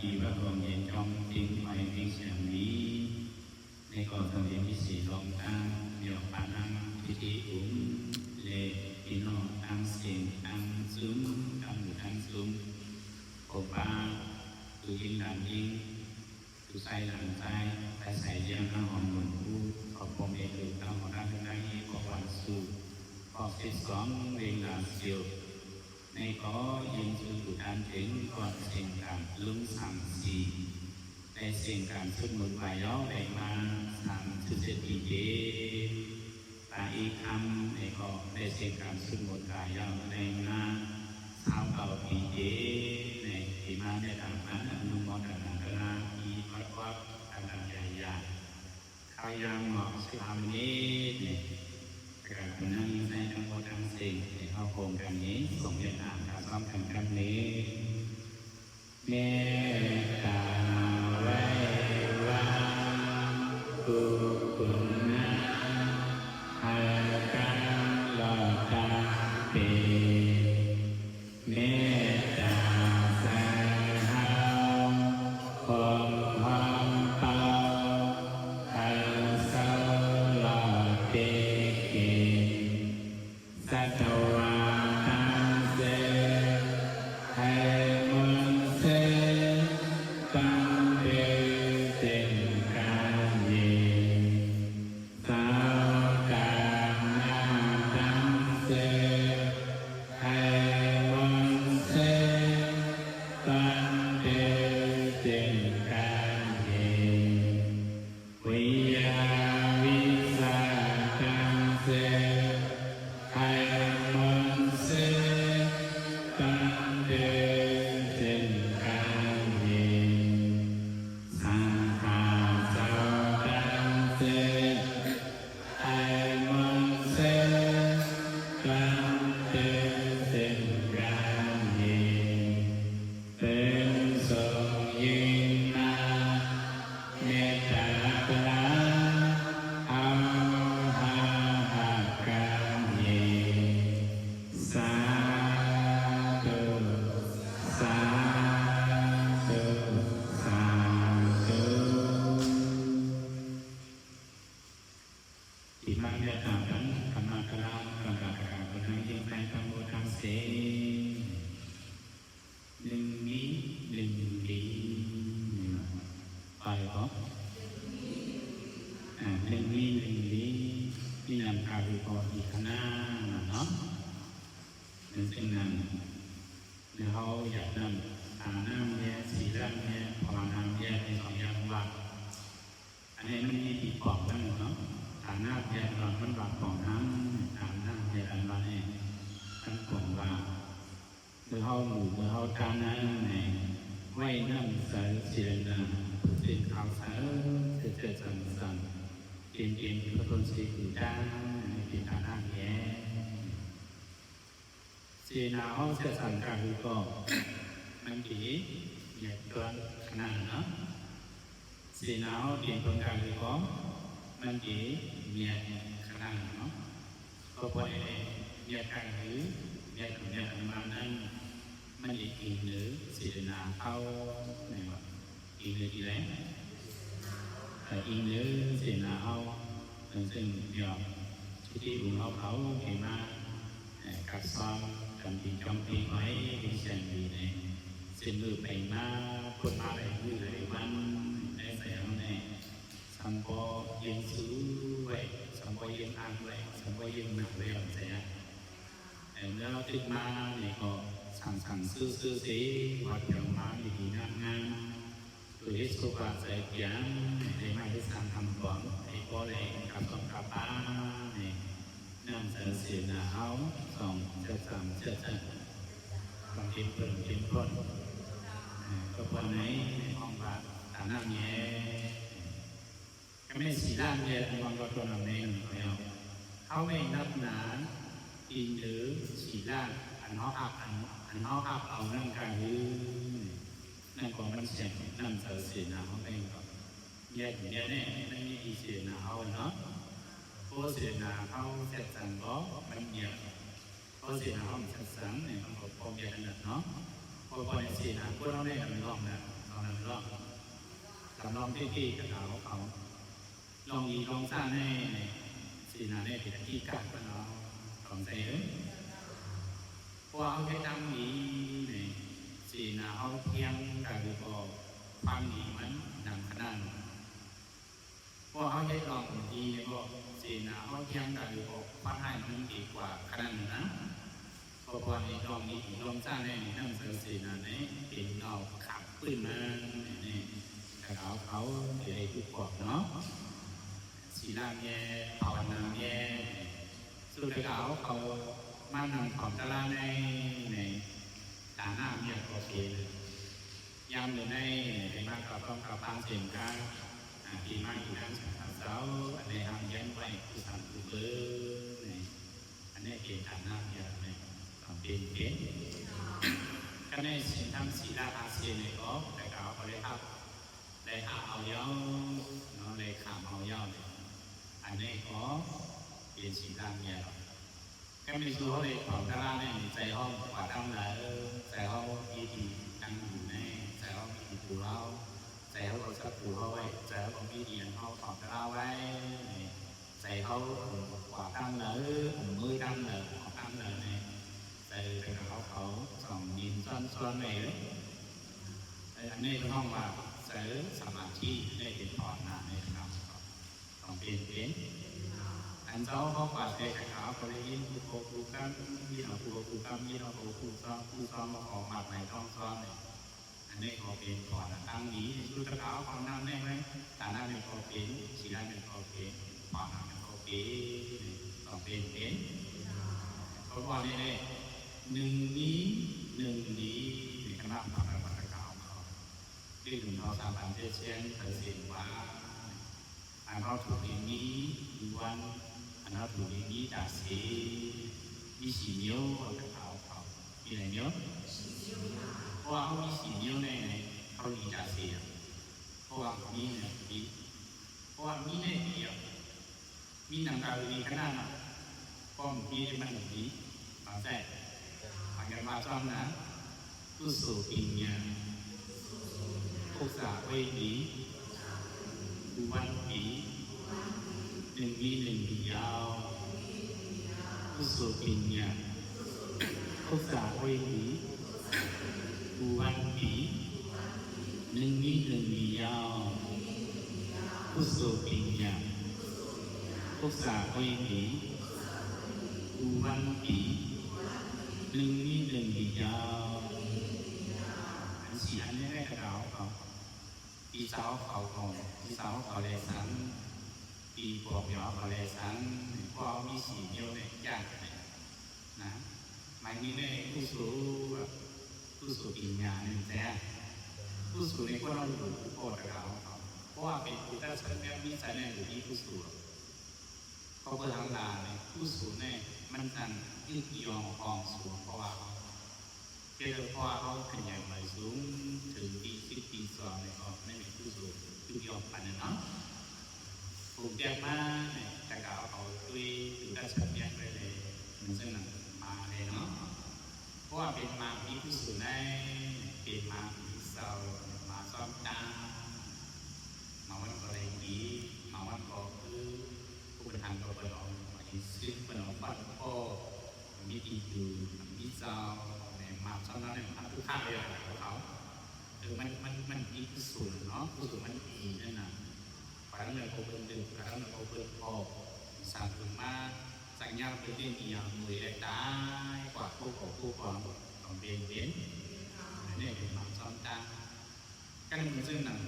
ດີວ່າຄວາມເຢັນຈອມຕິງໄວ້ວິງສຽງດີ ໃນກໍສຳເລັດພິເສດລອງຕາມ ຍອກປານຳພິທີອຸມ ແລະ ພີ່ນ້ອງທັງເສັງທັງຊຸມ ທັງໝູ່ທັງຊຸມ ໂອປ້າ ຜູ້ຍິງຫຼານຍິງ ຜູ້ຊາຍຫຼານຊາຍ ອາໄສຢ້ຽມມາຫອມບຸນຄູ ຂອບພໍ່ແມ່ລູກທັງຫົວໜ້າທັງນາຍ ຂອບຫວັງສູ່ ອອກສິບສອງເວງລາຊິວ ໃນກໍຍິນຊູຜູ້ທ່ານເຖິງກ່ອນເສັງການລຸງສັງສີ ແລະ ເສັງການສຸດມົນວາຍອກໄດ້ມາສາມສິບເຈັດປີເຕັມ ປາອີກຄຳໃນກໍໄດ້ເສັງການສຸດມົນວາຍອກໄດ້ມາຊາວເກົ້າປີເຕັມ ໃນທີ່ມາແນະນຳອັນອະນຸໂມທະນາກະລາ ທີ່ປະກອບກັນອັນໃຫຍ່ໃຫຍ່ ເຂົ້າຢ່າງເໝາະສິບຫ້າມິນິດນີ້ ກະກຳລັງໃຊ້ທັງໝົດທັງເສັງ ໃຫ້ເຮົາໂຮມກັນນີ້ ສົ່ງເວຍດນາມາພ້ອມກັນກັບນີ້ ເມດຕາໄຫວ້ວາງ ຜູ້ຄຸນນາ ໃຫ້ການຫຼອດຕາເປັນ ເມດຕາໃສ່ເຮົາ ໂຮມຫອມເປົ່າ ໃຫ້ເຊົາຫຼອດຕິດກິນ ສັດຕະວາທັງເສດ ໃຫ້ມົນເສດ ຕັ້ງເປັນເສັ້ນການເຢັນ ສາວຕາງໜ້າທັງເສດ ໃຫ້ມົນເສດ ຕັ້ງເປັນເສັ້ນການເຫັນ ວິຍາວິຊາທັງເສດ ໃຫ້ມົນເສດ ຕັ້ງເປັນເສັ້ນການເຫັນ ສັງຂາເຈົ້າທັງເສດ ໃຫ້ມົນເສດ ຕັ້ງເປັນເສັ້ນການເຫັນ ເປັນສົງຍິງນາ ເມດຕາກະລາ ເຮົາຫາຮັກກັນເອງ ສາທຸ ສາທຸ ສາທຸ. ທີ່ມາແກ່ຕາມກັນ ກຳມະກະລາ ກຳມະກະລາ ຄົນນັ້ນຍິ່ງໃຫ້ທັງໝົດທັງເສນ ໜຶ່ງມີໜຶ່ງດີ ໄປບໍ່? ອາ ໜຶ່ງມີໜຶ່ງດີ ມີນຳກາຄືພໍດີຄະນາເນາະ ເປັນເຊັ່ນນັ້ນ ຫຼືເຮົາຢາກນຳ ຕານ້ຳແຍດ ສີນ້ຳແຍດ ພາວະນ້ຳແຍດ ໃຫ້ເຂົາຢາກວ່າ ອັນນີ້ມັນມີທີ່ປອງນັ້ນເນາະ ຕານ້ຳແຍດ ມັນວ່າປອງນັ້ນ ຕານ້ຳແຍດ ອັນວ່ານີ້ ມັນປອງວ່າ ເມື່ອເຮົາໝູ່ ເມື່ອເຮົາຕານ້ຳໃນ ໄວ້ນ້ຳໃສ ສີລະນາ ເປັນຂາວໃສ ເກີດຈາກສັງ ເປັນ ເປັນພະພົນສີກູຕາ ເປັນຕານ້ຳແຍດ. ເສນາເຮົາເສດສັງກາຄືກໍ ມັນດີ ແຍກຕົວຂະໜາດເນາະ ເສນາເຮົາເປັນຄົນກາຄືກໍ ມັນດີ ແຍກຂະໜາດເນາະ ກໍບໍ່ໄດ້ແຍກກາຄື ແຍກຂອງແຍກອັນມານັ້ນ ມັນອີງເໜືອເສນາເຮົາ ແມ່ນບໍ່? ອີງເໜືອທີ່ໃດ? ເອີ ອີງເໜືອເສນາເຮົາ ເຊິ່ງດຽວ ທີ່ທີ່ບຸນເຮົາເຂົາເຄມາ ເອີ ກັກຊ້ອມກັນທີ່ຈອມປີໄວ້ ເປັນແສງດີໃນ ເສັ້ນມືໄປມາ ຄົນມາໄດ້ມື້ໄດ້ວັນ ໄດ້ໃສ່ເຮົາແນ່ ສຳບໍ່ຢືນສູ້ໄວ້ ສຳບໍ່ຢືນອ່ານໄວ້ ສຳບໍ່ຢືນໜັກໄວ້ ວ່າຊັ້ນຊະ. ເອີ ເມື່ອເຮົາຕື່ນມານີ້ກໍສັງສັງຊື່ຊື່ເສ ວັດເພິ່ນມາດີໆງາມໆ ໂດຍເຮັດສຸຂະໃຈກຽງ ໄດ້ມາເຮັດສ້າງທຳບວນ ໃຫ້ພໍໄດ້ກັບສອງກັບປານີ້ ນ້ຳໃສເສນາເຮົາ ສອງເຈົ້າສາມເຈົ້າ ສອງເຕັມເພິ່ນເຕັມພົ້ນ ເອີ ກໍພໍໃນ ໃນຫ້ອງວ່າ ຕານ້ຳແຍ ກະແມ່ນສີລາກແຍກ ອັນວ່າກໍຕົວນຳແມ່ນແລ້ວ ເຮົາໄດ້ນັບໜາ ອີງເດີສີລາກ ອັນເຮົາຮັບ ອັນ ອັນເຮົາຮັບເອົານັ້ນກະຄື ນັ້ນກໍມັນແສງ ນ້ຳໃສເສນາເຮົາເອງກໍ ແຍກແຍກແນ່ ມັນມີທີ່ເສນາເຮົາເນາະ ໂອ ເສນາເຮົາແຊດສັນບໍ່ ມັນແຍກ ເພາະເສນາເຮົາມັນສັດສັງນີ້ ມັນກໍພໍແກ່ນະເນາະ ເພາະວ່າເສນາຄົນເຮົານີ້ມັນລອງນະ ເຮົ ນຳລອງ ຈຳລອງເຕ້ໆກັບເຂົາ ລອງອີກລອງຊາແນ່ ເສນາແນ່ເປັນທີ່ການເນາະ ຂອງໃຈເອີຍ ພວກເຮົາເຮັດດຳດີນີ້ ເສນາເຮົາພຽງກະຄືບໍ່ ຄວັນນີ້ມັນດຳຂະໜາດ ພວກເຮົາເຮັດລອງດີນີ້ບໍ່ ເສນາເຮົາພຽງກະຄືບໍ່ ຄວັນຮ້າຍມັນດີກວ່າຂະໜາດນັ້ນນະ. ເພາະວ່າໃນດອງນີ້ ດອງຊາແນ່ນີ້ ນຳໃສ່ເສນາແນ່ເປັນເງົາຂາບປືນມາແນ່ໆ ແຕ່ເອົາເຂົາໄດ້ທຸກພວກເນາະ ສີລາແນ່ ພາວະນາແນ່ ສຸດແລ້ວເອົາເຂົາມານັ່ງຂອງຕະລາແນ່ ໃນຕານ້ຳເນຍກໍເປັນ ຍາມມື້ໃນໄດ້ມາເຂົ້າຮ່ວມກັບພາກສ່ວນກາງ ອາ ທີ່ມາຢູ່ນຳສັນເຈົ້າ ອັນໃດເຮົາຮຽນໄວ້ຄືສັງຄືເບິ່ງ ອັນນີ້ເປັນຖານະຢ່າງໜຶ່ງ ເປັນ ເປັນ ກໍໃນສິນທຳສີລະອາເຊນນີ້ກໍ ແຕ່ກໍເຮົາກໍໄດ້ຮັບ ໄດ້ຮັບເອົາແລ້ວເນາະ ໄດ້ຂ້າມເອົາແລ້ວ ອັນນີ້ກໍເປັນສິນທຳຢ່າງ ຄັນແມ່ນສູ່ເຮົາໄດ້ຂອງຕະລາແນ່ ໃຈເຮົາກວ່າທາງໃດ ໃຈເຮົາມີທີ່ຕັ້ງຢູ່ແນ່ ໃຈເຮົາມີທີ່ປູເຮົາ ໃຈເຮົາກໍສັກປູເຮົາໄວ້ ໃຈເຮົາກໍມີທີ່ອັນເຮົາຂອງຕະລາໄວ້ ໃຈເຮົາກວ່າທາງໃດ ເອົາມືທາງໃດ ອອກທາງໃດແນ່ ໃຈເຮົາເຂົາສອງນິນຊ້ອນໆໄວ້ເລີຍ ອັນນີ້ເພິ່ນຮ້ອງວ່າໃຈສະມາທິ ໄດ້ເປັນພາວະນາໃນທຳ ຕ້ອງເປັນ ເປັນ ອັນເຈົ້າເຮົາປາດໃຈກັນເອົາ ກໍໄດ້ຍິນຜູ້ໂກຜູ້ກຳ ຍິນເອົາຜູ້ໂກຜູ້ກຳ ຍິນເອົາຜູ້ຊອງ ຜູ້ຊອງເອົາຂອງໝາກໄມ້ທອງຊອງນີ້ ອັນນີ້ກໍເປັນພອນທາງດີ ສຸດຕະກາວຂອງນຳແນ່ໄວ້ ຖານະນີ້ກໍເປັນ ສີລະນີ້ກໍເປັນ ພອນທາງນີ້ກໍເປັນ ຕ້ອງເປັນ ເປັນ ເພາະວ່ານີ້ແຫຼະ ໜຶ່ງມີ ໜຶ່ງດີ ໃນຄະນະພະວັດຕະກາວຂອງເຮົາ ເປັນເຮົາສາມາດເຮັດແຊງໄປເຊັ່ນວ່າ ອັນເຮົາຖືກນີ້ມີດວງ ອັນເຮົາຖືກນີ້ມີຕາເສ ມີສີ່ນິ້ວ ເຮົາຈະເອົາເຂົາ ມີຫຼາຍນິ້ວ ເພາະວ່າເຮົາມີສີ່ນິ້ວໃນ ໃນເຮົາມີຕາເສ ເພາະວ່າມີແນວດີ ເພາະວ່າມີແນວດຽວ ມີໜັງກາວດີຂະໜາດນັ້ນ ປ້ອມທີ່ມັນດີ ເຂົ້າໃຈ ພາກັນວ່າຊອມນະ ກຸໂສປິນຍາ ອຸສາໄວ້ດີ ອຸວັນຕີ ໜຶ່ງມີໜຶ່ງດີຍາວ ກຸໂສປິນຍາ ອຸສາໄວ້ດີ ອຸວັນຕີ ໜຶ່ງມີໜຶ່ງດີຍາວ ກຸໂສປິນຍາ ອຸສາໄວ້ດີ ອຸວັນຕີ ໜຶ່ງມີໜຶ່ງດີຍາວ ອັນສີ່ອັນນີ້ໄດ້ກະດາວເຂົາ ປີເຊົາເຂົາຂອງ ປີເຊົາເຂົາແລສັງ ປີພວກເຮົາເຂົາແລສັງ ພວກເຮົາມີສີ່ນິ້ວໃນຈາກ ນະ ໝາຍມີໃນກຸໂສ ກຸໂສປິນຍານີ້ແທ້ ກຸໂສໃນຄົນເຮົາຢູ່ຜູ້ພໍ່ຕະກາວ ເພາະວ່າເປັນຜູ້ຕັດສັນແມ່ນມີໃຈໃນຢູ່ທີ່ກຸໂສ ເພາະເບິ່ງທາງດານນີ້ ກຸໂສໃນມັນຈັ່ງຢືດຢອງຂອງສູງ ເພາະວ່າ ເຮັດໃຫ້ພໍ່ເຮົາຂະຫຍາຍໄວສູງ ເຖິງປີສິບປີສອງນີ້ກໍແມ່ນເປັນຜູ້ສູງຢູ່ທີ່ອອກປານນັ້ນເນາະ ປູກແດກມານີ້ ແຕ່ກໍເອົາເອົາຕຸ້ຍຢູ່ກັບສະບຽງໄປເລີຍ ມັນເຊິ່ງມາເລີຍເນາະ ເພາະວ່າເປັນມາມີຜູ້ສູງໃນ ເປັນມາມີເຊົາ ມາຊ້ອມຕາ ມາວັນກໍໄດ້ດີ ມາວັນກໍຄື ຜູ້ເປັນທາງກໍເປີດອອກ ມາທີ່ຊຶ້ງເປີດອອກ ບ້ານກໍ ມີທີ່ຢູ່ ມີເຈົ້າ ແມ່ນມາຊຳນັ້ນແຫຼະ ມາທຸກທາງເລີຍຂອງເຂົາ ເອີ ມັນ ມັນ ມັນມີກຸສົນເນາະ ກຸສົນມັນດີນັ້ນນະ ປານນັ້ນເລີຍເຂົາເບິ່ງດຶກ ປານນັ້ນເລີຍເຂົາເບິ່ງອອກ ສ້າງຂຶ້ນມາ ສັກຍາເປັນເລື່ອງອີ່ຫຍັງ ເມື່ອຍແລ້ວຕາຍ ກວ່າຜູ້ຂອງຜູ້ຂອງ ຕ້ອງເປັນ ເປັນ ອັນນີ້ເປັນມາຊອມຕ່າງ ກັນເຊິ່ງນັ້ນ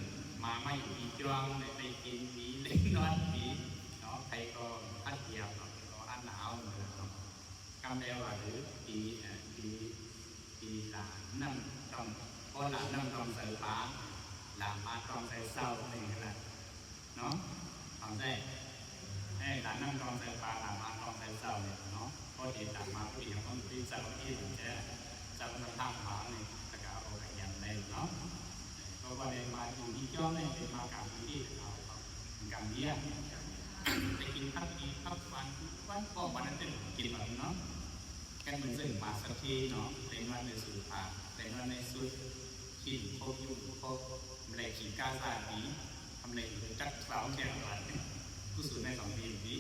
ມາໄມ້ປີຈອງ ໄດ້ໄປກິນປີ ໄດ້ນອນປີເນາະ ໃຜກໍພັດຢາມເນາະ ກໍອັນໜາວເນາະ ກຳແລ້ວວ່າ ຫຼື ປີ ເອີ ປີ ປີຫຼານນ້ຳຕ້ອງ ພໍຫຼານນ້ຳຕ້ອງໃສ່ປາ ຫຼານມາຕ້ອງໃສ່ເຊົາ ນີ້ລະເນາະ ເຂົ້າໃຈ ເອີ ຫຼານນ້ຳຕ້ອງໃສ່ປາ ຫຼານມາຕ້ອງໃສ່ເຊົາ ນີ້ເນາະ ພໍເຫັນຫຼານມາ ພໍດີເຮົາຕ້ອງໄປເຊົາ ທີ່ມັນແທ້ ຈຳນຳທາງມານີ້ ແລ້ວກໍເອົາໄປຍັງໄດ້ເນາະ ເພາະວ່າໄດ້ມາຢູ່ທີ່ຈອງນີ້ ໄດ້ມາກາງພື້ນທີ່ເຂົາ ກາງວຽກ ໄດ້ກິນຜັກດີຜັກຫວານ ວັນກໍວັນນັ້ນເປັນກິນແບບເນາະ ກັນເບິ່ງເຊິ່ງມາສັກທີເນາະ ໄດ້ນອນໃນໂຊຟາ ໄດ້ນອນໃນຊຸດ ກິນຄົບ ຢູ່ຄົບ ກາຊາດີ ທຳໄມຮູ້ຈັກສາວແກ້ວວ່າ ຜູ້ສູນໃນສອງປີນີ້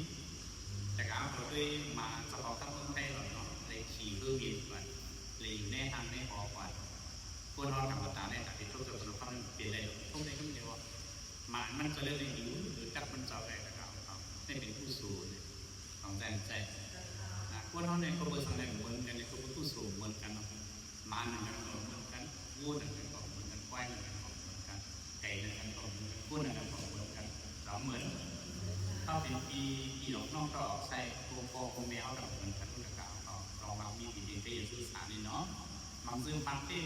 ແຕ່ກະເອົາໂຕເອງມາສະເພາະກັບເມືອງໄທເນາະ ໄດ້ຂີ່ເຮືອບິນວ່າ ໄດ້ຢູ່ໃນຫ້າງໃນຫໍວ່າ ຄົນເຮົາທຳມະດາໃນການທີ່ທຸກຈະປະສົບຄວາມເປັນໄດ້ ຄົນໃດຄົນດຽວ ມາ ມັນກໍເລີຍໄດ້ຢູ່ ຮູ້ຈັກມັນເຈົ້າໄດ້ ແລ້ວກໍເອົາ ໄດ້ເປັນຜູ້ສູນ ຂອງແສນແສນນະ ຄົນເຮົານີ້ກໍບໍ່ສຳເລັດເໝືອນກັນ ກໍບໍ່ຄືສູງເໝືອນກັນເນາະ ໝານຳກັນກໍເໝືອນກັນ ງູນຳກັນກໍເໝືອນກັນ ຄວາຍນຳກັນກໍເໝືອນກັນ ໄກ່ນຳກັນກໍເໝືອນກັນ ຄົນນຳກັນກໍເໝືອນກັນ ກໍເໝືອນ ເຮົາເປັນພີ່ ພີ່ອອກນ້ອງກໍອອກໄສ້ ພໍ່ ພໍ່ແມ່ເຮົາກໍເໝືອນກັນ ລອງວ່າມີທີ່ດິນໄປເຮັດສຶກສານີ້ເນາະ ບາງຊື່ພັນເຕະ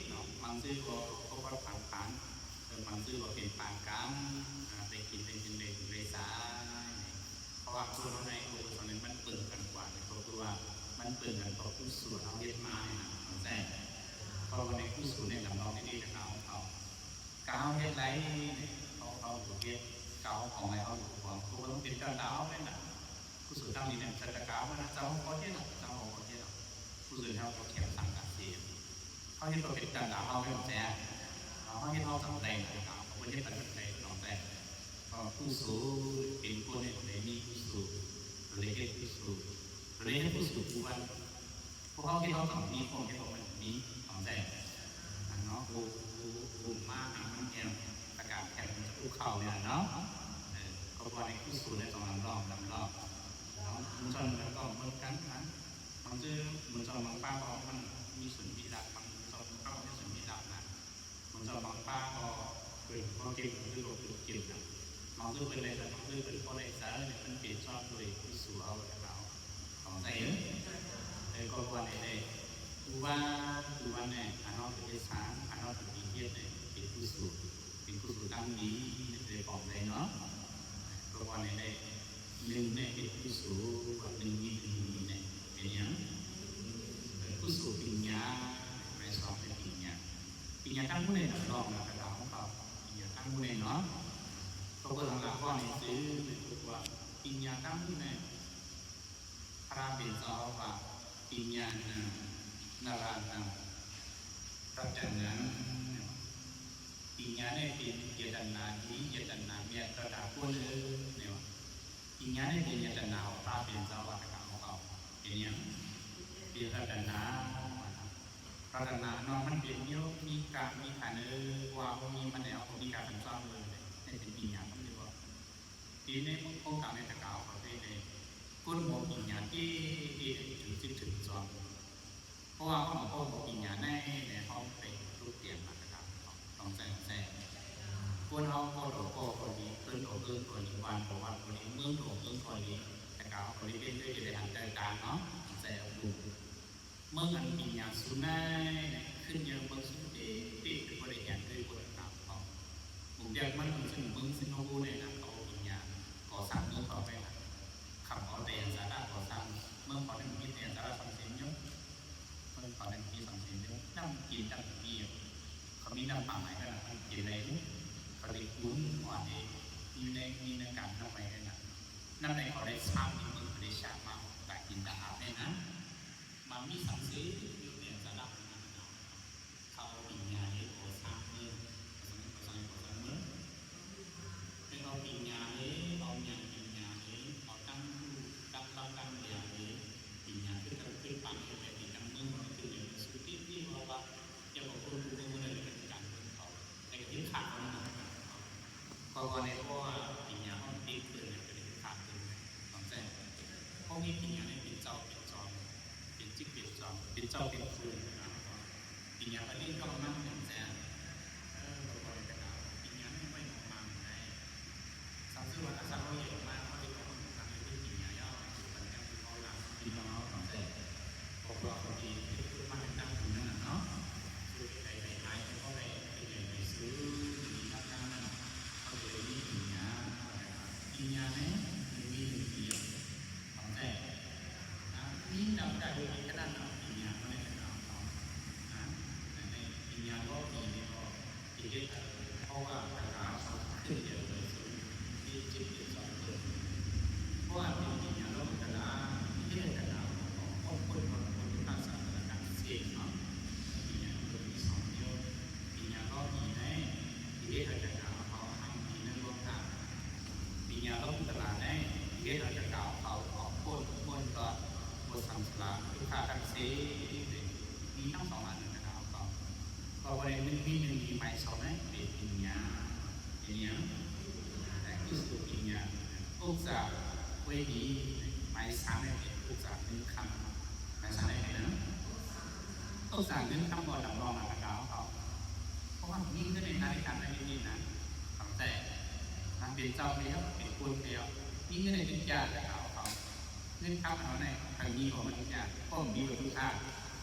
ເນາະ ບາງຊື່ກໍ ກໍພັນ ເອີ ບາງຊື່ກໍເປັນປານກາງ ອາ ໄດ້ກິນໄດ້ກິນໄດ້ໄດ້ສາ ເພາະວ່າຄົນໃນໂລກໂຕນີ້ມັນເບິ່ງກັນກວ່າ ກໍຄືວ່າມັນເບິ່ງກັນກັບກຸສົນເຮົາເຮັດມານີ້ນະ ເຂົ້າໃຈ ເພາະວ່າໃນກຸສົນໃນລຳນອງນີ້ ເຮົາ ເຮົາ ກະເຮົາເຮັດໄດ້ ເຮົາ ເຮົາເຮັດ ກະເຮົາຂອງໄດ້ ເຮົາຂອງ ຄືວ່າມັນເປັນການດາວແມ່ນນະ ກຸສົນທາງນີ້ແມ່ນສັດຕະກາວນະ ເຈົ້າເຮົາບໍ່ເຮັດນະ ເຈົ້າເຮົາບໍ່ເຮັດນະ ຜູ້ອື່ນເຮົາກໍແຂ່ງສັງກະສີ ເຮົາເຮັດກໍເປັນການດາວເຮົາແມ່ນແທ້ ເຮົາເຮັດເຮົາສຳເລັດນະ ເຮົາບໍ່ເຮັດໄປເປັນໄປນອກແຕ່ ເພາະກຸສົນເປັນຄົນໃດມີກຸສົນ ເລີຍເຮັດກຸສົນ ເລີຍເຮັດກຸສົນທຸກວັນ ພວກເຮົາເຮັດເຮົາຕ້ອງມີ ພວກເຮົາເຮັດເຮົາມັນມີ ເຂົ້າໃຈ ອັນເນາະ ໂອ ໂອ ໂອ ມາ ອັນມັນແອງ ປະກາດແຂ່ງມັນຈະຄຸກເຂົ່ານີ້ລະເນາະ ເອີ ກໍວ່າໃນກຸສົນໃນສອງລຳລອບ ລຳລອບເນາະ ມັນຈອນລຳລອບເໝືອນກັນນະ ບາງເທື່ອ ບາງເຈົ້າບາງປາກໍມັນມີສ່ວນມີລາບ ບາງເຈົ້າບາງປາກໍມີສ່ວນມີລາບນະ ບາງເຈົ້າບາງປາກໍເປັນເຂົາເກັ່ງ ບາງເທື່ອກໍເປັນເກັ່ງນະ ບາງເທື່ອເພິ່ນໄດ້ສະ ບາງເທື່ອເພິ່ນບໍ່ໄດ້ສະ ມັນເປັນຊ້ອນໂດຍຜູ້ສວຍເຮົາ ເຂົ້າໃຈເອີ ເອີ ກໍວ່າແນວໃດ ຄືວ່າ ຄືວ່າແນວ ອັນເຮົາໄປເຮັດສາ ອັນເຮົາໄປເຮັດເປັນຜູ້ສວຍ ເປັນຜູ້ສວຍຕັ້ງດີ ມັນຈະໄດ້ປ້ອງໄດ້ເນາະ ກໍວ່າແນວໃດ ໜຶ່ງແມ່ນເປັນກຸສົນ ໜຶ່ງມີໜຶ່ງມີແມ່ນເປັນຫຍັງ? ເປັນກຸສົນປິນຍາ ແມ່ນສອງເປັນປິນຍາ ປິນຍາທາງຮູ້ໃນນະ ລອງນະ ກະດາຂອງເຂົາ ປິນຍາທາງຮູ້ໃນເນາະ ເຂົາເບິ່ງຫຼັກຂໍ້ນີ້ຊື່ ແມ່ນຄືວ່າ ປິນຍາທາງຮູ້ໃນ ພະເປັນເຈົ້າວ່າ ປິນຍານັງ ນະຣານັງ ລັດຕະນັງ ປິນຍາໃນເປັນຍະຕະນາດີ ຍະຕະນາແມ່ນຕະນາຜູ້ເລີຍ ແນວ ປິນຍາໃນເປັນຍະຕະນາ ພະເປັນເຈົ້າວ່າ ຕະກາຂອງເຂົາເປັນຫຍັງ? ເປັນລັດຕະນາ ລັດຕະນາເນາະ ມັນເປັນມີ ມີການມີຂັນ ເອີ ວ່າມີມັນແລ້ວ ມີການສັນສອງເລີຍ ໃຫ້ເປັນປິນຍາ ມັນເລີຍວ່າ ທີ່ໃນໂຄງການໃນຕະກາວປະເພດໃດ ຄົນບໍ່ກິນຢາເອ ເອ ເອີ ຖືກສິບຖືກສອງ ເພາະວ່າຄົນບໍ່ກິນຢາໃນ ໃນຫ້ອງໄປທຸກຕຽງມາຕະກາວ ຕ້ອງໃສ່ ໃສ່ ຄົນເຮົາກໍໂດກໍ ກໍດີ ເພິ່ນກໍເອີ້ນກໍດີ ບ້ານກໍວັດກໍດີ ເມືອງກໍເມືອງກໍດີ ຕະກາວກໍດີ ເປັນໄດ້ ໄດ້ອັນແຕກຕ່າງເນາະ ໃສ່ເອົາຢູ່ ເມືອງອັນປິນຍາສູນໃນ ຂຶ້ນເຍອະເມືອງສູນເດ ເປັນບໍ່ໄດ້ຫຍັງເລີຍ ບໍ່ໄດ້ຕາມເຂົາ ບຸງແດກມັນເປັນເຊິ່ງເມືອງສິງຫະບູນໃນນະ ເຂົາເອົາປິນຍາກໍ່ສ້າງເມືອງເຂົາໄປນະ ເຂົາເອົາແຕ່ສາລະກໍ່ສ້າງ ເມືອງເຂົານັ້ນມີແຕ່ສາລະສັງເສນຢູ່ ເມືອງເຂົານັ້ນມີສັງເສນຢູ່ ນ້ຳກິນນ້ຳມີ ເຂົາມີນ້ຳປາໄໝຂະໜາດນັ້ນກິນໄດ້ຢູ່ ເຂົາໄດ້ກຸນຮອດເດ ຢູ່ໃນ ມີໃນກາງນ້ຳໄໝຂະໜາດ ນ້ຳໃນເຂົາໄດ້ສ້າງໃນເມືອງເຂົາໄດ້ສ້າງມາ ຕາກິນຕາອາບໃນນັ້ນ ມັນມີສັງເສນຢູ່ແຕ່ສາລະ ເຂົາເອົາປິນຍາເຮັດກໍ່ສ້າງເມືອງ ກໍ່ສ້າງ ກໍ່ສ້າງເມືອງ ເອົາປິນຍາເດ້ ເອົາຍານປິນຍາເດ້ ເອົາຕັ້ງຮູ້ຕັ້ງຫຼັກຕັ້ງແຫຼວເດ້ ປິນຍາຄືຕັ້ງຂຶ້ນປານເຮັດແບບນີ້ຕັ້ງເມືອງ ເຮົາຂຶ້ນເລີຍ ສຸຕິທີ່ເວົ້າວ່າ ຢ່າບອກຄົນຜູ້ເມືອງໃດເປັນການເມືອງເຂົາ ແຕ່ກໍເຮັດຂາດເນາະ ເພາະວ່າໃນ ເພາະວ່າປິນຍາເຮົາຕິດເພິ່ນ ກໍເຮັດຂາດເພິ່ນ ເຂົ້າໃຈ ເຮົາມີປິນຍາໃນເປັນເຈົ້າເປັນຈອມ ເປັນຈິກເປັນຈອມ ເປັນເຈົ້າເປັນຄູນະ ປິນຍາປະດິດກໍມັນເປັນແສນ ເອີ ບໍ່ໄດ້ກະດາວ ປິນຍານີ້ໄວ້ມອງມາບໍ່ໄດ້ ສັງເສຍວ່າຖ້າສັກວ່າໃຫຍ່ມາກ ເຮົາເຮັດອອກມາທາງເປັນປິນຍາແລ້ວ ມັນຍັງເອົາຫຼັກທີ່ເຮົາເຂົ້າໃຈ ເພາະວ່າເຂົາຊິເຮັດມາໃຫ້ຕັ້ງຢູ່ນັ້ນນະເນາະ ຄືໃຫ້ໄດ້ຫາຍ ເຂົາໄດ້ໄປໃຫຍ່ໄປສູງ ມີນັກງານນັ້ນ ເຂົາເລີຍມີປິນຍາ ປິນຍານີ້ມັນມີຢູ່ທີ່ ຂອງແທ້ນະ ມີນຳການເຮັດຂະໜາດເອົາປີນຍາມາໃນຂະໜາດເຮົານະ ໃນປີນຍາກໍປີນີ້ກໍຊິເຮັດ ເພາະວ່າຂະໜາດເຮົາຂຶ້ນເດີນໄປສູງ ມີຈິດເປັນສອງເປີດ ເພາະວ່າເປັນປີນຍາໂລກະລາ ເຮັດໃຫ້ຂະໜາດຂອງຄົນຄົນຄົນພາສາການເສກເນາະ ປີນຍາເພິ່ນມີສອງດຽວ ປີນຍາກໍປີໃນທີ່ເຮັດໃຫ້ຂະໜາດ າະວ່າໜຶ່ງມີໜຶ່ງດີ ໝາຍສອງນັ້ນເປັນປິນຍາ ເປັນຫຍັງ? ແລະ ກຸສຸລປິນຍາ. ອຸດສາຫະ ເວຍດີ ໝາຍສາມນັ້ນເປັນອຸດສາຫະເງິນຄຳ ໝາຍສາມນັ້ນເປັນຫຍັງ? ອຸດສາຫະເງິນຄຳ ບໍ່ລຳລອງລະກະເອົາ ເພາະວ່າມີເງິນໃນນາລິກາໃນນີ້ນະ ຕັ້ງແຕ່ນຳເປັນເຈົ້າແລ້ວ ເປັນຄົນແລ້ວ ມີເງິນໃນທຸກຢ່າງລະກະເອົາ ເງິນຄຳເຮົານີ້ ຄັນມີກໍມັນທຸກຢ່າງ ກໍມີເບິດທຸກທ່ານ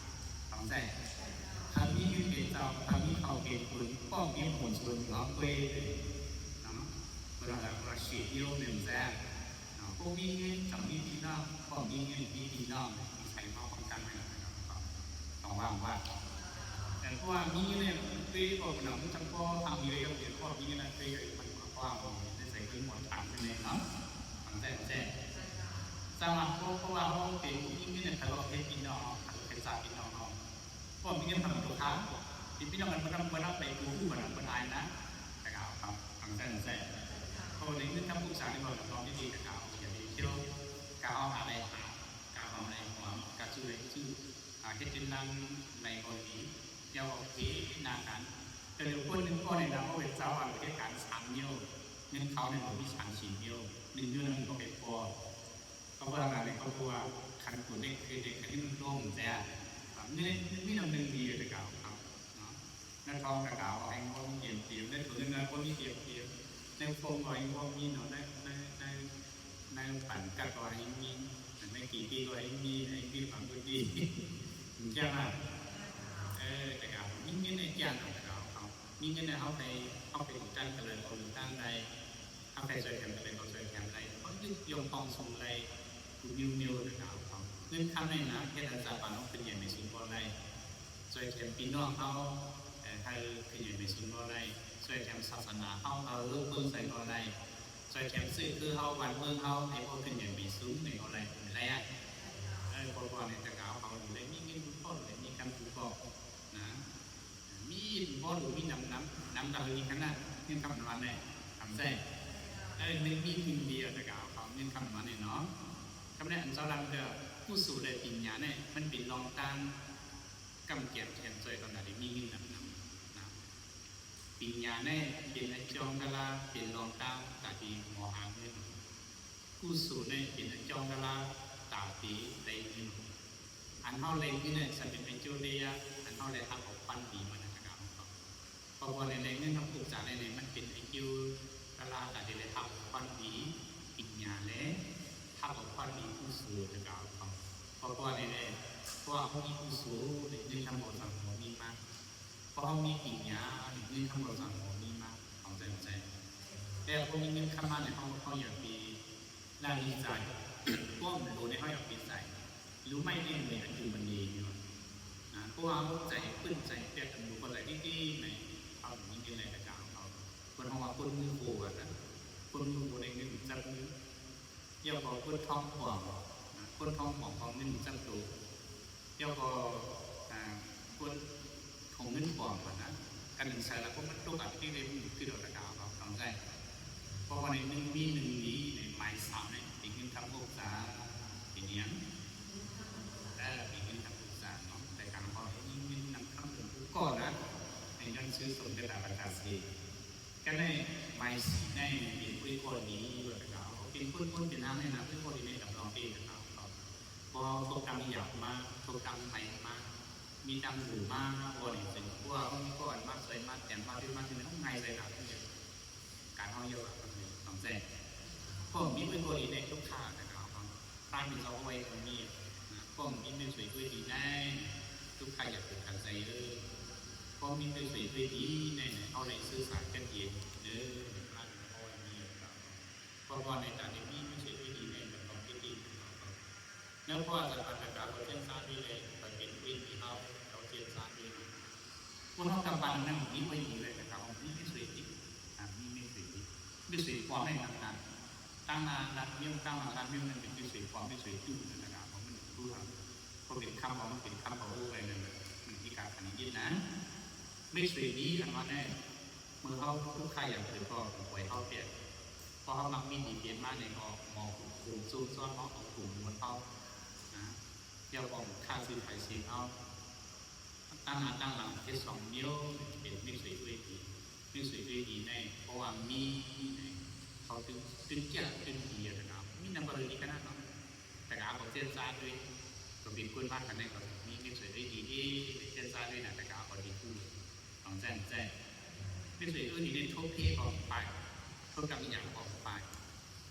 ເຂົ້າໃຈ. ຄັນມີເງິນເປັນເຈົ້າ ຄັນມີເຂົ້າເປັນຄົນ ກໍມີຜົນສ່ວນເນາະ ເວີຍເນາະ ເວລາເຮົາວ່າຊິດຽວໜຶ່ງແສນເນາະ ບໍ່ມີເງິນກໍມີພີ່ນ້ອງ ບໍ່ມີເງິນມີພີ່ນ້ອງ ມີໃຜເວົ້າຄວາມກັນໄວ້ນຳກັນ ຕ້ອງວ່າວ່າ ແຕ່ເພາະວ່າມີເງິນເລີຍ ເວີຍບໍ່ເປັນຫຍັງ ມັນຈຳເພາະທາງເລີຍ ເພາະມີເງິນເລີຍ ມັນກໍຄວາມໃນໃສເພິ່ນໝົດທາງເລີຍເນາະ ເຂົ້າໃຈ ເຂົ້າໃຈ. ສຳລັບພວກ ເພາະວ່າເຮົາເປັນຜູ້ຍິງນີ້ນະ ຖ້າເຮົາເຮັດພີ່ນ້ອງເຮົາ ຖ້າເຮົາເຮັດຊາດພີ່ນ້ອງເຮົາ ພວກມີເງິນທຳຕົວຂ້າງ ເປັນພີ່ນ້ອງກັນ ບໍ່ນຳ ບໍ່ນຳໄປກູຮູ້ກັນ ບໍ່ອາຍນະ ແຕ່ກະເອົາ ເອົາ ເອົາແຊນ ເອົາແຊນ ເພາະວ່າໄດ້ເງິນຄຳປຸກສາ ໄດ້ເວົ້າກັບນ້ອງດີໆ ແຕ່ກະເອົາ ຢ່າໄປທ່ຽວ ກະເອົາຫາໄດ້ຫາ ກະຫອມໄດ້ຫອມ ກະຊື່ໄດ້ຊື່ ອາ ເຮັດເປັນນາງໃນກໍດີ ຢ່າເວົ້າເພໜ້າກັນ ແຕ່ດຽວຄົນໜຶ່ງກໍໄດ້ນຳເອົາເປັນເຈົ້າ ເອົາເຮັດການສາມນິ້ວ ເງິນເຂົານີ້ມີສາມສີ່ນິ້ວ ໜຶ່ງນິ້ວນັ້ນກໍເປັນພໍ່ ເພາະວ່າໃນຄອບຄົວຄັນຜູ້ເດັກຄືເດັກໃຫ້ມັນໂລ່ງແຈ້ ມີ ມີນ້ຳໜຶ່ງດີແລ້ວກໍເອົາເນາະ ໃນທ້ອງກໍເອົາໃຫ້ບໍ່ມີເກມເກມ ໃນຖົງເງິນກໍບໍ່ມີເກມເກມ ໃນຟົງກໍໃຫ້ບໍ່ມີເນາະ ໃນ ໃນ ໃນ ໃນປັນກັດກໍໃຫ້ມີ ໃນກີ່ປີກໍໃຫ້ມີ ໃຫ້ມີຄວາມຮູ້ດີ ເຈົ້າວ່າ ເອີ ແຕ່ກໍມີເງິນໃນຈານເຮົາກໍເອົາ ມີເງິນໃຫ້ເຮົາໄປ ເຮົາໄປຢູ່ຕ່າງກະເລີນ ເຮົາຢູ່ຕ່າງໃດ ເຮົາໄປຊ່ວຍແຖມກັນໄດ້ ເຮົາຊ່ວຍແຖມໄດ້ ເຮົາຍືດຍົງກອງສູງໄດ້ ທຸກແນວແນວນະ ເງິນຄຳນີ້ນະ ເຮັດໃຫ້ສະຖາບັນເຮົາຂຶ້ນໃຫຍ່ໄປສູງບໍ່ໄດ້ ຊ່ວຍແຖມພີ່ນ້ອງເຮົາ ເອີ ໃຫ້ຂຶ້ນໃຫຍ່ໄປສູງບໍ່ໄດ້ ຊ່ວຍແຖມສາສະໜາເຮົາ ເຮົາເບິ່ງໃສ່ບໍ່ໄດ້ ຊ່ວຍແຖມຊື່ຄືເຮົາ ບ້ານເມືອງເຮົາ ໃຫ້ບໍ່ຂຶ້ນໃຫຍ່ໄປສູງໃຫ້ບໍ່ໄດ້ ແລະ ເອີ ເພາະວ່າໃນຕະກາເຮົາໄດ້ມີເງິນທຸກຄົນ ໄດ້ມີຄຳທຸກຄົນນະ. ມີບໍ່ຮູ້ມີນຳ ນຳ ນຳຕາເລີຍຂະໜາດ ເງິນຄຳນຳແນ່ ຄຳແຊ ເອີ ໜຶ່ງມີໜຶ່ງດຽວ ແຕ່ກໍເອົາເງິນຄຳນຳແນ່ເນາະ ຄຳແນນອັນເຈົ້າລຳເດີ ກຸສຸແລະປິນຍາແນ່ ມັນເປັນລອງຕ່າງ ກຳແກມແຂນຊ່ອຍຕອນໃດມີເງິນນຳນຳນະ ປິນຍາແນ່ ເປັນອາຈອງດາລາ ເປັນລອງຕ່າງ ຕາດີມໍຫາເງິນ ກຸສຸແນ່ ເປັນອາຈອງດາລາ ຕາດີໄດ້ເງິນ ອັນເຮົາແລກນີ້ແຫຼະ ສະເປັນເປັນຈຸເລຍ ອັນເຮົາໄດ້ຮັບເອົາຂວັນດີມານະກະເອົາ ເພາະວ່າໃນແລກເງິນນຳປຸກສາໃນນີ້ ມັນເປັນໄອຄິວຕະລາການທີ່ໄດ້ຮັບຄວາມດີປິນຍາ ແລະ ຮັບເອົາຄວາມດີກຸໂສລ ແລ້ວກະເອົາຄຳ ເພາະວ່າໃນແລກ ເພາະວ່າເຮົາມີກຸໂສລ ເງິນຄຳບໍ່ສັງເຮົາມີມາ ເພາະເຮົາມີປິນຍາ ເງິນຄຳບໍ່ສັງເຮົາມີມາ ເຂົ້າໃຈ ເຂົ້າໃຈ ແຕ່ເຮົາມີເງິນຄຳມານີ້ ເຮົາ ເຮົາຢ່າໄປ ລະນິໄສ ຄວາມໂລພນີ້ເຮົາຢ່າໄປໃສ່ ຫຼືໄມ້ນີ້ມີອັນຈຸມັນດີຢູ່ນະ ເພາະວ່າເຮົາໃຈປຶ້ນໃຈແປດກັນຢູ່ບໍ່ໄດ້ດີໆ ໃນເຮົາມີເງິນໄຫຼກະຈ້າງເຮົາ ເພິ່ນເຮົາວ່າຄົນມືໂຄນະ ຄົນມືໂຄໄດ້ເງິນຈັກມື ແລ້ວກໍຄົນທ້ອງປ່ອງນະ ຄົນທ້ອງປ່ອງຂອງເງິນຈັກໂຕ ແລ້ວກໍ ອາ ຄົນ ຂອງເງິນປອມຫັ້ນນະ ຄັນໜຶ່ງໃສ່ແລ້ວ ພວກມັນຕົກອັນທີ່ໄດ້ມື້ຄືດອກຕະກາເຮົາເຂົ້າໃຈ ເພາະວ່າໃນໜຶ່ງມີໜຶ່ງດີ ໃນໝາຍສາມໃນເປັນເງິນຄຳໂອກາ ເປັນຫຍັງ? ເອີ ເປັນເງິນຄຳໂອກາເນາະ ແຕ່ການເຮົາໄດ້ຍິນນຳຄຳເປັນຜູ້ກ່ອນນະ ໃນໜັງສືສົມເດດາປະກາດເສ ກັນໃນໝາຍສີ່ໃນເປັນຜູ້ກ່ອນດີວ່າຕະກາ ເປັນຄົນຄົນເປັນນາງໃນນາ ຜູ້ກ່ອນດີໃນດຳລອງເອງຕະກາ ເພາະເຮົາຕົກຕ່ຳຢາກມາ ຕົກຕ່ຳໃໝ່ມາ ມີຕ່ຳຫູມາ ບໍ່ໄດ້ເປັນພວກເຮົາມີກ່ອນມາຊ່ວຍມາແຖມມາຊ່ວຍມາຊ່ວຍເຮົາງ່າຍໃຈນະ ການເຮົາເຍາະວ່າຕ້ອງແຈ້ງ ເພາະມີໄວ້ບໍ່ດີໃນທຸກທ່ານະ ເຮົາຕ້ອງ ພານທີ່ເຮົາໄວ້ກໍມີນະ ເພາະມີໄວ້ຊ່ວຍໄວ້ດີໃນທຸກທ່ານ ຢ່າໄປຂັດໃຈເດີ ເພາະມີໄວ້ຊ່ວຍໄວ້ດີໃນ ເຮົາໄດ້ສື່ສານກັນເອງເດີ ພານທີ່ເຮົາໄວ້ມີ ເພາະວ່າໃນການທີ່ມີໄວ້ຊ່ວຍໄວ້ດີໃນ ມັນຕ້ອງເປັນດີ ແລ້ວເພາະວ່າສະຖາບັນການເຂົາຈຽນສານດີເລີຍ ມັນເປັນວິນທີ່ເຮົາ ເຂົາຈຽນສານດີ ຄົນເຮົາກຳປັ່ນນັ້ນມີໄວ້ດີເລີຍ ແຕ່ເຂົາມີໄວ້ຊ່ວຍດີ ອ່າ ມີໄວ້ຊ່ວຍດີ ໄວ້ຊ່ວຍຄວາມໃຫ້ນຳໜ້າ ຕັ້ງໜ້າລັດມິວ ຕັ້ງໜ້າລັດມິວນັ້ນເປັນໄວ້ຊ່ວຍຄວາມ ໄວ້ຊ່ວຍຈຸນະ ເພາະມັນຮູ້ ເພາະເປັນຄຳ ເພາະມັນເປັນຄຳ ເພາະຮູ້ໄວ້ນັ້ນ ມັນມີການຂັນຍິນນະ ໄວ້ຊ່ວຍດີ ອັນວ່າແນ່ ເມື່ອເຮົາທຸກໃຄຢາກເກີດກໍປ່ອຍເຮົາເປັນ ເພາະເຮົາມັກມີດີເປັນມາໃນກໍໝໍຄຸມຊຸມຊ້ອນເຮົາ ເອົາຂຸມມວນເຮົານະ ຢ່າບອກຂ້າຊື່ໃຜຊິເຮົາ ຕັ້ງໜ້າຕັ້ງຫຼັງເຮັດສອງນິ້ວ ກສວຍເອື້ອຍດີໃນ ເພາະວ່າມີໃນ ເຂົາຕື່ນ ຕື່ນກຽດຕື່ນດີອະນະ ມີນຳກໍເລີຍດີຂະໜາດເນາະ. ແຕ່ກະເອົາເສັ້ນຊາດດ້ວຍ ກໍເປັນຄົນບ້ານກັນໃນ ກໍມີແມ່ສວຍເອື້ອຍດີເດ້ ເສັ້ນຊາດດ້ວຍນະ ແຕ່ກະເອົາດີຄູ່ ຕ້ອງແຈ້ງແຈ້ງ ແມ່ສວຍເອື້ອຍດີໃນ ທົບເພຂອງປາຍ ທົບກັບອີ່ຫຍັງຂອງປາຍ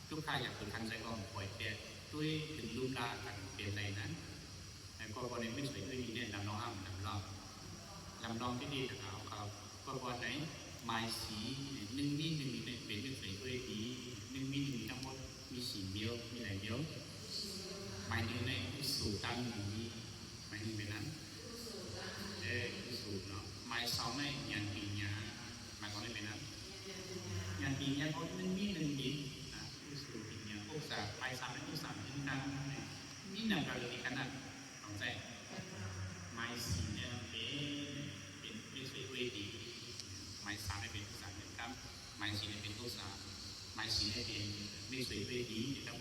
ທຸກຂ້າຢາກເປັນຄັນໃຈຂອງປ່ອຍແປດ ດ້ວຍເປັນລຸມລາກັນເປັນໄລນັ້ນ ແລ້ວກໍບໍ່ໄດ້ໄປຊ່ວຍເອື້ອຍດີແນະນຳນ້ອງອ້ຳນຳລອງ ນຳລອງທີ່ດີນະຄະ ເຂົາກໍບໍ່ໄດ້ໝາຍສີ ໜຶ່ງມີໜຶ່ງນີ້ເປັນໜຶ່ງໃສ່ເອື້ອຍດີ ໜຶ່ງມີໜຶ່ງທັງໝົດມີສີ່ມ້ຽວ ມີຫຼາຍມ້ຽວ ໝາຍໜຶ່ງໃນອຸສູຕັ້ງມີ ໝາຍໜຶ່ງເປັນນັ້ນ ເອີ ອຸສູເນາະ ໝາຍສອງໃນຍານປີນຍາ ໝາຍສອງໃນເປັນນັ້ນ ຍານປີນຍາກໍໜຶ່ງມີໜຶ່ງດີນະ ອຸສູປີນຍາ ອຸສາ ໝາຍສາມໃນອຸສາເປັນການ ມີນຳກັນເລີຍຂະໜາດ ຕ້ອງໃຊ້ ໝາຍສີ່ແມ່ນເປັນ ເປັນ ເປັນເສດເວທີ ໝາຍສາມແມ່ນເປັນອຸດສາຫະກຳ ໝາຍສີ່ແມ່ນເປັນອຸດສາຫະ ໝາຍສີ່ແມ່ນເປັນເສດເວທີ ແລ້ວ